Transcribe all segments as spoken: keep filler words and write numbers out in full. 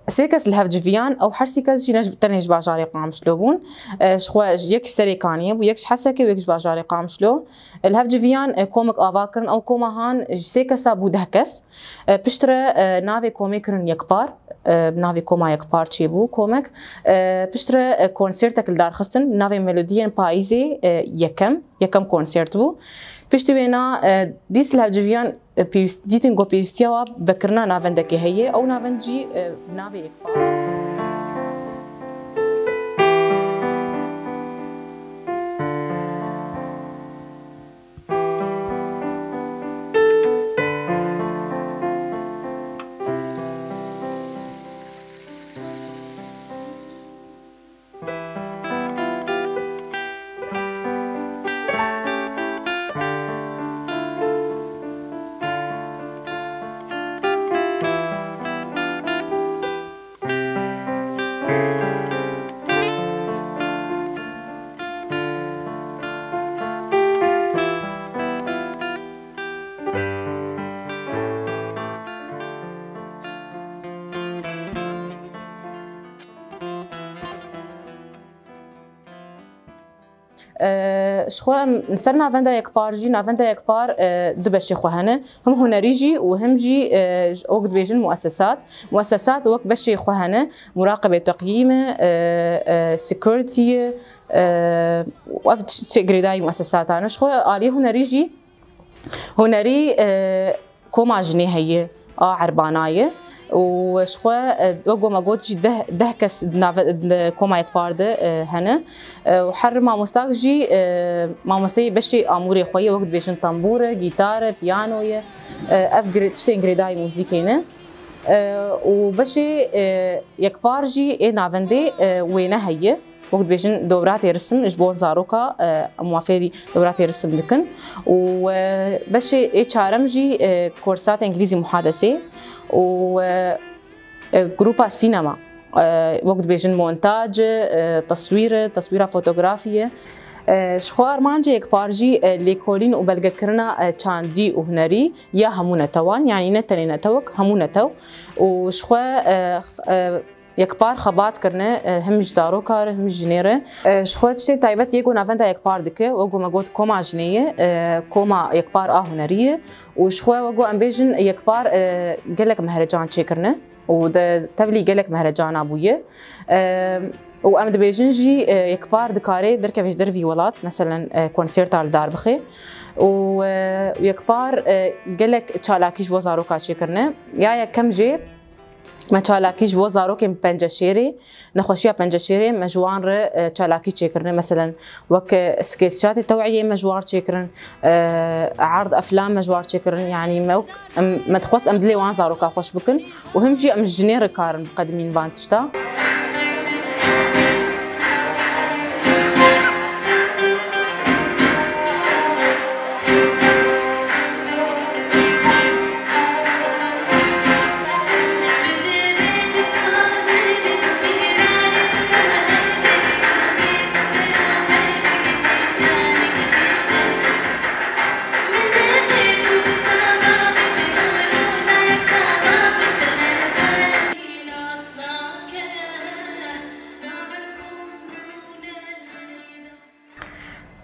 Sê kes li hev civiyan, ew her sê kes jî ne ji, tenê ji bajarê Qamişlo bûn. E, ji xwe yek ji Serêkaniyê bû, yek ji Hesekê û yek ji bajarê Qamişlo. E, li hev civiyan, e, komik ava kirin, ew koma han ji sê kesa bû deh kes. E, piştre, e, navê komê kirin Yekpar. E, bi navê Koma Yekpar çêbû komek. E, piştre, e, konsertek li dar xistin bi navê Melodiyên Payîzê, e, yekem, yekem konsert bû. Piştî wêna, e, dîs li hev civiyan, e, pêwîst-, dîtin ku pêwîstiya wa vekirina navendekê heye. Ew navend jî, e, bi navê Yekpar. E, ji xwe em li ser navenda Yekpar jî, navenda Yekpar, e, du beşê xwe hene. Him hunerî jî û him jî, e, wek dibêjin muesesat. Muesesat wek beşê xwe hene. Muraqebe teqyîm e, e, e, security ye, e, ev tiştê girêdayî muesesatan e. Ji xwe aliyê hunerî jî, hunerî, e, koma jinê heye, a erbana ye. Û ji xwe, e, wek ku me got jî deh, deh kes di nave-, di koma Yekpar de, e, hene. E, û her mamostak jî, e, mamosteyê beşê amûrê xwe ye, wek dibêjin tembûr e, gîtar e, piyano ye. E, ev gire-, tiştên girêdayî muzîkê ne. E, û beşê, e, Yekpar jî ê navendê, e, wêne heye. Wek dibêjin dowratê risim ji bo zaroka, e, em wa fêrî dowratê risim dikin. Û, e, beşê ê çarem jî, e, korsata îngilîzî muhadesê û, e, e, grupa sînema. E, wek dibêjin montaj, e, teswîr, teswîra fotografiyê. E, ji xwe armancê Yekpar jî, e, lêkolîn û belgekirina, e, çandî û hunerî ya hemû netewan, yanî ne tenê netewek, hemû netew. Û ji xwe, e, e, Yekpar xebat kirine, e, him ji zaroka re, him ji jinê re. E, ji xwe tiştê taybet yê ku navenda Yekpar dike, wek ku me got koma jinê ye, e, koma Yekpar a hunerî ye. Û ji xwe wek ku em bêjin Yekpar, e, gelek mehrecan çêkirine û di tevlî gelek mehrecana bûye. E, û em dibêjin jî, e, Yekpar dikare derkeve ji dervî welat, meselen, e, konserta li dar bixe. Û, e, Yekpar, e, gelek çalakî ji bo zaroka çêkirine. Ya yekem jê, me çalakî ji bo zarokên bi penceşêrê, nexweşiya penceşêrê me ji wan re, e, çalakî çêkirine. Meselen, wek, e, skeçatê teweyê me ji wan re çêkirin, e, erd eflam me ji wan re çêkirin. Yanî me wek, em, me dixwest em dilê wan zaroka xweş bikin û him jî em ji jinê re karin biqedimîn van tişta.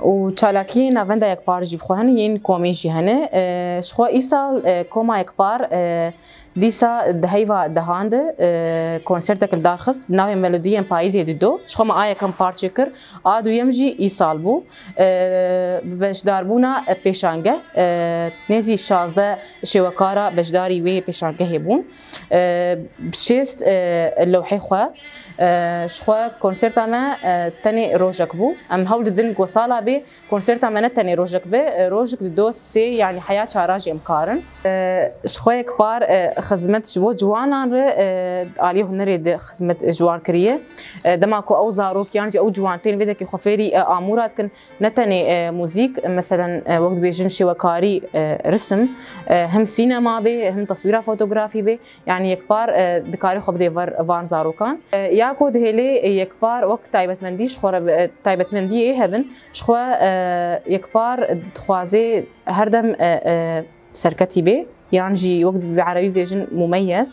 Û çalakiyên navenda Yekpar jî bi xwe hene, yên komê jî hene. E, ji xwe îsal, e, koma Yekpar, e, dîsa di heyva dehan de, e, konsertek li dar xist, bi navê Melodiyên Payîzê Dido. Ji xwe me a yekem parçe kir, a duyem jî îsal bû. E, bi beşdarbûna, e, pêşangeh, e, nêzî şazdeh şêwekara beşdarî wê pêşangehê bûn. E, bi şêst, e, lewhê xwe, e, ji xwe konserta me, e, tenê rojek bû. Em hewl didin ku sala bê konserta me ne tenê rojek be, e, rojek dido sê, yanî heya çara jî em karin. E, ji xwe Yekpar, e, xizmet ji bo ciwanan re, e, aliyê hunerê de xizmet ji wan kiriye. E, dema ku ew zarok yan jî ew ciwan tên vê dekê xwe fêrî, e, amûra dikin, ne tenê, e, muzîk, meselen, e, wek dibêjin şêwekarî, e, risim, e, him sînema bê, him teswîra fotografî bê, yanî Yekpar, e, dikare xwe bidê ver van zarokan. E, ya ku dihêlê, e, Yekpar wek taybetmendî ji xwe re bi, e, taybetmendiyê hebin, ji xwe, e, Yekpar dixwaze her dem, e, e, serketî bê. yan jî wek bi erebî bêjin mumeyez,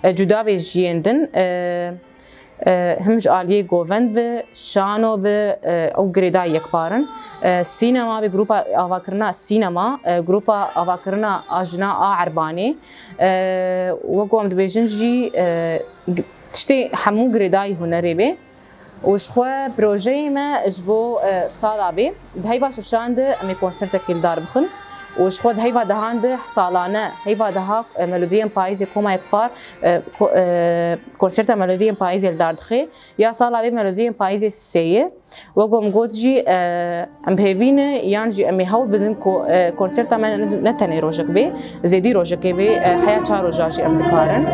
e, cuda bê ji yên din, e, e, him ji aliyê govend bi, şano bi, e, ew girêdayî yekpar in. E, sînema bi, grupa avakirina sînema, e, grupa avakirina a jina a Erbanê, e, wek ku em dibêjin jî, e, g-, tiştê hemû girêdayî hunerê bê. Û ji xwe projeyê me ji bo, e, sala bê, di heyva şeşan de em ê konsertekê li dar bixin û ji xwe di heyva dehan de salane, heyva deha, e, Melodiyên Payîzê Koma Yekpar, e, ko-, e, konserta Melodiyên Payîzê li dar dixe. Ya sala bê Melodiyên Payîzê sê ye. Wek ku em got jî, e, em bi hêvî ne yan jî em ê hewl bidin ku, e, konserta me ne, ne tenê rojek bê, zêdî rojekê bê, e, heya çar roja jî em dikarin.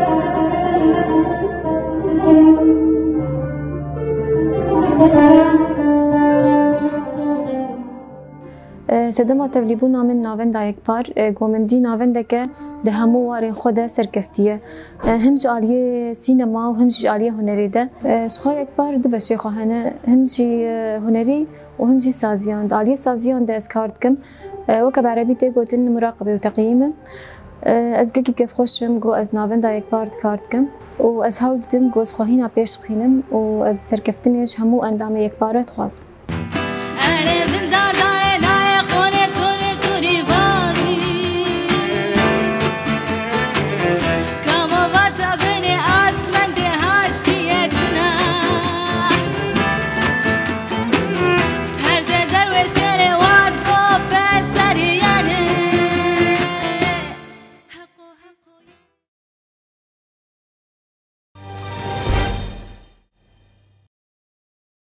E, sedema tevlîbûna min navenda yekpar, e, go min dî navendeke di hemû warên xwe de serkeftiye. E, him ji aliyê sînema û him jî ji aliyê hunerê de. E, ji xwe yekpar du beşê xwe hene, him jî, e, hunerî û him jî saziyan. Di aliyê saziyan de ez kar dikim. E, weke bi erebî tê gotin muraqebe û teqyîm im. E, ez gelkî kêfxweş im, go ez navenda yekpar kar dikim û ez hewl didim, go ez xwe hîna pêş bixînim û ez serkeftinê ji hemû endamê yekpar re dixwazim.